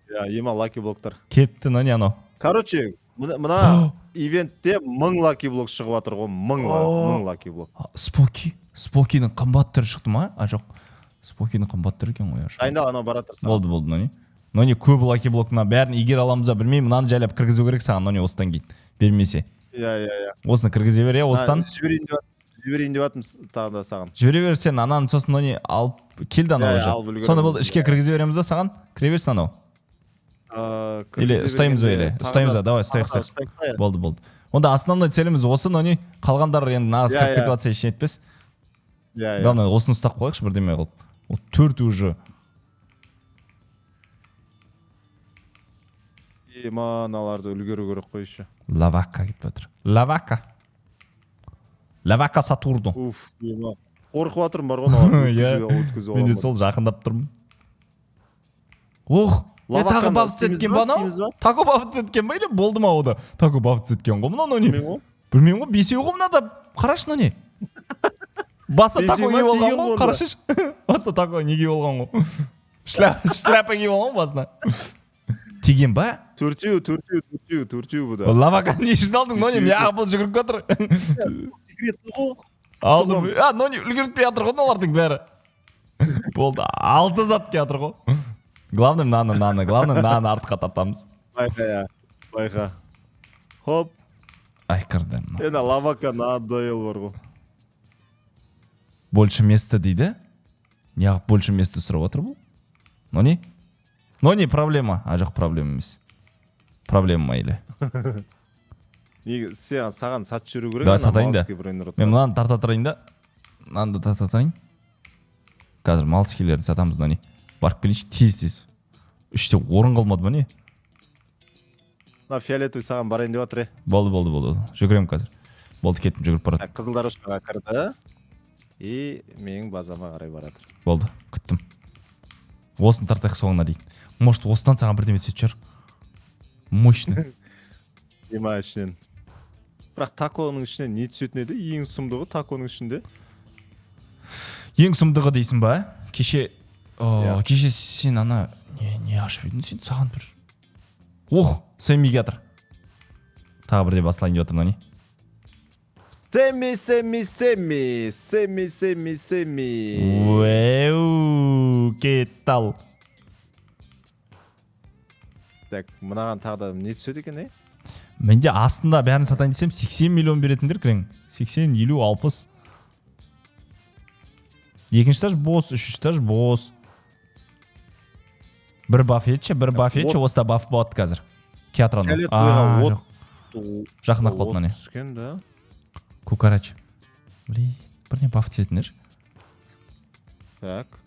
Иә, ема лаки блоктар. Кетті, Нони анау. Короче, мына ивентте 1000 лаки блок шығып жатыр ғой, 1000 лаки блок. Споки, Спокидің қымбат түрі шықты ма? А жоқ, Спокидің қымбат түрі екен ғой. Дайындал, анау бара жатыр саған. Болды, болды, Нони. Нони көп лаки блок, мына бәрін игере аламыз ба білмеймін, мынаны жайлап кіргізу керек саған, Нони, осыдан кейін. Бермесе. Иә, иә, иә. Осыны кіргізе бер, иә, осыдан. Жіберейін деп жатырмын тағы да саған. Жібере бер сен, ананы сосын Нони алып келді анау уже. Соны бұл ішке кіргізе береміз да саған, кіре берсін анау. Или ұстаймыз ба, или ұстаймыз ба, давай ұстайық, ұстайық. Болды, болды. Онда основной целіміз осы, Нони. Қалғандар енді нағыз кіріп кетіп жатса ештеңе етпес. Главное, осыны ұстап қояйықшы бірдеме қылып. Ол 4 уже. Ема, мыналарды үлгеру керек қой еще. Лавака кетіп жатыр. Лавака. Лавака Сатурну. Уф, ема. Қорқып жатырмын бар ғой, мыналарды өткізіп Мен де сол жақындап тұрмын. Ох, тағы баф еткен ба анау? Тако баф еткен ба или болды ма ода? Тако баф еткен ғой мынау, Нони. Білмеймін ғой, бесеу ғой мынада. Қарашы, Нони. Басы тако киіп алған ғой, қарашы. Басы тако не киіп алған ғой. Шляпа киіп алған басына. Тиген ба? Төртеу, төртеу, төртеу, төртеу бұда. Лавака не үшін алдың, Нони? Неғып бұл жүгіріп жатыр? Секретті ғой. Алдым. А, Нони үлгертпей жатыр ғой олардың бәрі. Болды, 6 зат келатыр ғой. Главное мынаны, мынаны, главное мынаны артқа тартамыз. Байқа, я, байқа. Хоп. Ай, кірді. Енді лавака надоел бар ғой. Больше места дейді. Неғып больше места сұрап отыр бұл? Нони? Нони, проблема. А, жоқ, проблема емес. Проблема или? Неге, сен саған сатып жүру керек. Давай сатайын да. Мен мынаны тарта тұрайын да. Мынаны да тарта тұрайын. Қазір малскилерді сатамыз, Нони. Барып келейінші, тез-тез. Үште орын қалмады ма не? Мына фиолетовый саған барайын деп жатыр, е. Болды, болды, болды. Жүгіремін қазір. Болды, кеттім, жүгіріп барады. Қызыл дорожкаға кірді. И менің базама қарай баратыр. Болды, күттім. Осыны тартайық соңына дейін. Может, осыдан саған бірдеме түсетін шығар. Мощный. Ема ішінен. Бірақ таконың ішінен не түсетін еді? Ең сұмдығы таконың ішінде. Ең сұмдығы дейсің ба? Кеше, кеше сен ана не ашып едің сен? Саған бір. Ох, Сэмми жатыр. Тағы бірде басылайын деп жатыр, Нони. Сэмми, Сэмми, Сэмми, Сэмми, Сэмми, Сэмми. Уэу, кетті ал. Так, мынаған тағы да не түседі екен, е? Менде астында бәрін сатайын десем 80 миллион беретіндер кірең. 80, 50, 60. Екінші этаж бос, үшінші этаж бос. Бір баф етші, бір баф етші, осыда баф болады қазір. Театр анау. Жақындап қалды мына не. Түскен, да. Кукарач. Блин, бірден баф түсетіндер. Так.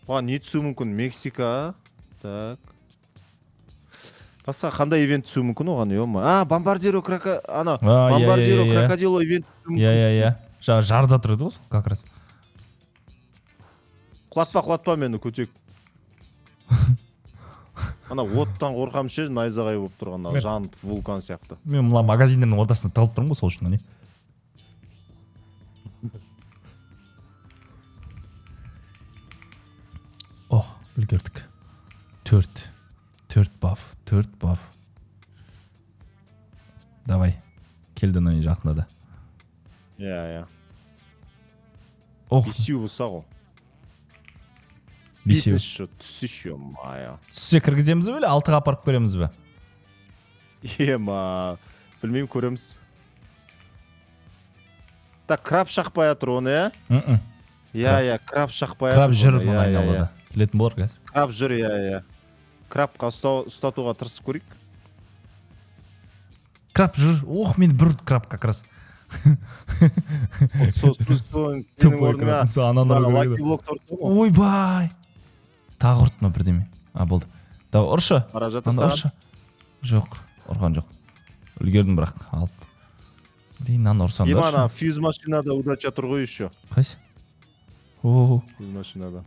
Оған не түсуі мүмкін? Мексика. Так. Басқа қандай ивент түсуі мүмкін оған, ё-ма? А, Бомбардиро Крака, ана, Бомбардиро Крокодило ивент түсуі мүмкін. Иә, иә, иә. Жарда тұрады ғой сол, как раз. Құлатпа, құлатпа мені, көтек. Ана оттан қорқамын ше, найзағай болып тұрған, жанып вулкан сияқты. Мен мына магазиндердің ортасында тығылып тұрмын ғой сол үшін, не? Ох, үлгердік. 4. 4 баф, 4 баф. Давай. Келді, Нони, жақындады. Иә, иә. Ох. Бесеу болса ғой. Бесеу. Бесінші түссе, ё-моё. Түссе кіргіземіз бе, или алтыға апарып көреміз бе? Ема, білмеймін, көреміз. Так, краб шақпай жатыр оны, иә? Мм. Иә, иә, краб шақпай Краб жатыр жүр оны, мына иә, иә, иә. айналада. Келетін болар қазір. Краб жүр, иә, иә. Крабқа ұстатуға тырысып көрейік. Краб жүр. Ох, мен бір краб как раз. Сол сенің Тупой орныңа краб. Сол ананы ұру керек лаки еді. блок ұрды ғой. Ойбай. Тағы ұрды ма бірдеме? А, болды. Давай, ұршы. Бара жатыр Анда саған. ұршы. Жоқ, ұрған жоқ. Үлгердім бірақ алып. Блин, мынаны ұрсам Ема, да. ана фьюз машинада удача тұр ғой еще. Қайсы? О, Фьюз машинада.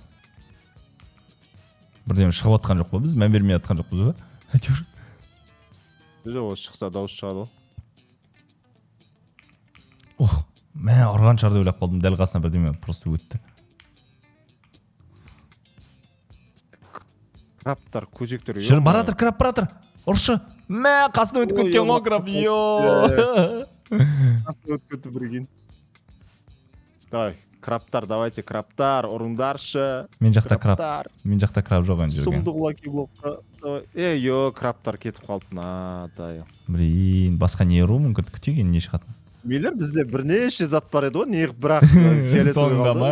Бірдеме шығып жатқан жоқ па, біз мән бермей жатқан жоқпыз ба? Әйтеуір. Жоқ, ол шықса дауыс шығады ғой. Ох, мә, ұрған шығар деп ойлап қалдым. Дәл қасына бірдеме просто өтті. Крабтар, көжектер. Жүр, бара жатыр, краб бара жатыр. Ұршы. Мә, қасына өтіп Ой, кеткен ғой ема. краб. Йо. Қасына өтіп кетті, прикинь. Давай, крабтар, давайте, крабтар, ұрыңдаршы. Мен жақта краб. Крабтар. Мен жақта краб жоқ енді жүрген. Сұмдық лаки блокқа. Давай. Ей, йо, крабтар кетіп қалды. Мынадай. Блин, басқа не ұру мүмкін? Күтейік енді не шығатынын. Мейлер, бізде бірнеше зат бар еді ғой, неғып бірақ фиолетовый Соңында қалды? ма?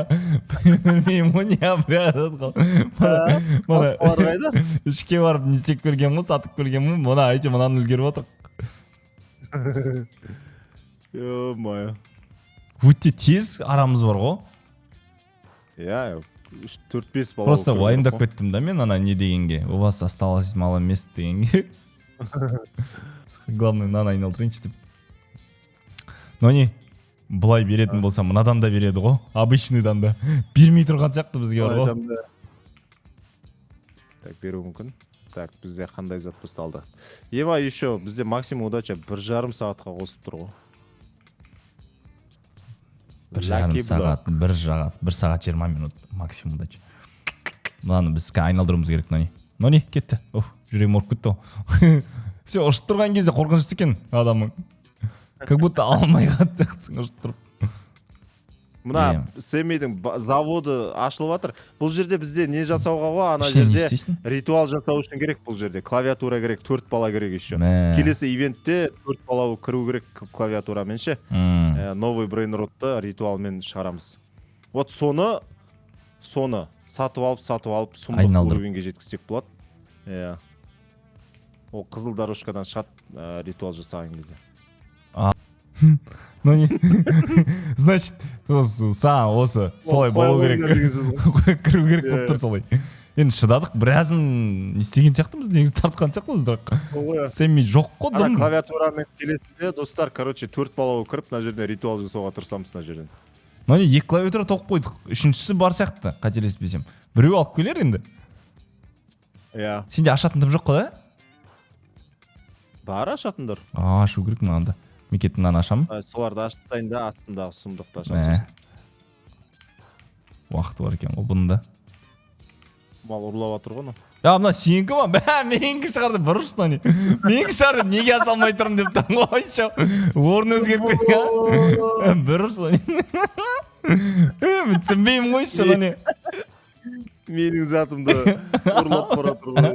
Білмеймін ғой, не обряд қалды. Мына Басқалар қайда? Ішке барып не істеп көрген ғой, сатып көрген ғой. Мына әйтеуір мынаны үлгеріп отыр. Ё-моё. Өте тез арамыз бар ғой. Иә, үш, төрт, бес бала Просто болып көрген уайымдап ғой. кеттім да мен ана не дегенге. У вас осталось мало мест дегенге. Главное, мынаны айналдырайыншы деп. Но не, былай беретін болса, мынадан да береді ғой. Обычныйдан да. Бермей тұрған сияқты бізге бар ғой. Айтамын да. Так, беруі мүмкін. Так, бізде қандай зат басталды? Ева, еще бізде максимум удача 1,5 сағатқа қосылып тұр ғой. 1,5 Lucky block. сағат, 1 сағат 20 минут максимум удача. Мынаны біз айналдыруымыз керек, Нони. Нони, кетті. Уф, жүрегім ауырып кетті ғой. Сен ұшып тұрған кезде қорқынышты екен адамың. Как будто алмай қалатын сияқтысың ұшып тұрып. Мына Сэммидің заводы ашылып жатыр. Бұл жерде бізде не жасауға ғой, ана Ішіне не жерде істейсің? Ритуал жасау үшін керек бұл жерде. Клавиатура керек, төрт бала керек еще. Мә. Келесі ивентте төрт бала кіру керек клавиатурамен ше. Новый брейнротты ритуалмен шығарамыз. Вот соны сатып алып сұмдық Айналдырып. уровеньге жеткізсек болады. Иә. Ол қызыл дорожкадан шығады ритуал жасаған кезде. Ну не. Значит, осы саған осы солай болу керек. Қоя қойыңдар деген сөз ғой. Кіру керек болып Иә. тұр солай. Енді шыдадық, біразын не істеген сияқтымыз, негізі тартқан сияқтымыз, бірақ Ғой. Сэмми жоқ қой Ана дым. клавиатурамен келесінде, достар, короче, төрт бала болып кіріп, мына жерден ритуал жасауға тырысамыз мына жерден. Ну не, екі клавиатура тоқып қойдық. Үшіншісі бар сияқты, қателеспесем. Біреу алып келер енді. Иә. Сенде ашатын дым жоқ қой, да? Бар ашатындар. А, ашу керек мынаны да. Мен кеттім, мынаны ашамын. Соларды ашып тастайын да, астындағы сұмдықты ашамыз. Мә. Уақыты бар екен ғой бұның да. Мал ұрлап жатыр ғой анау. Я, мына сенікі ма? Бә, менікі шығар деп бір ұшты не. Менікі шығар деп неге аша алмай тұрмын деп тұрмын ғой еще. Орын өзгеріп кеткен. Бір ұшты не. Мен түсінбеймін ғой еще не. Менің затымды ұрлап бара жатыр ғой.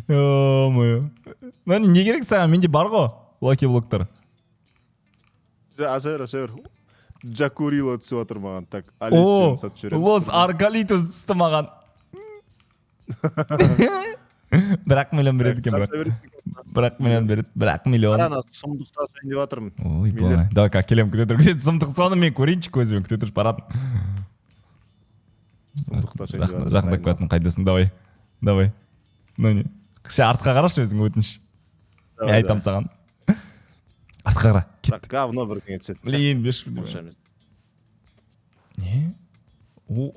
Ё-моё. Мына не керек саған? Менде бар ғой лаки блоктар. Аша бер, аша бер. Джакурило түсіп жатыр маған. Так, О, Алисияны сатып жібереміз. Лос Аркалитос түсті маған. 1-ақ миллион береді екен бірақ. Сата береді. 1-ақ миллион береді. 1-ақ миллион. Ана сұмдықты ашайын деп жатырмын. Ой, Миллер. давай, ка, келемін, күте тұр. Күте тұр, сұмдық соны мен көрейінші көзбен, күте тұршы, баратын. Сұмдықты ашайын деп жатырмын. Жақындап келатырмын, қайдасың, давай. Давай. Ну не. Сен артқа қарашы өзің, өтініш. Мен Давай, айтамын саған. Артқа қара. Кет. Бірақ говно бірдеңе түседі. Блин, берші. Онша емес. Не? О!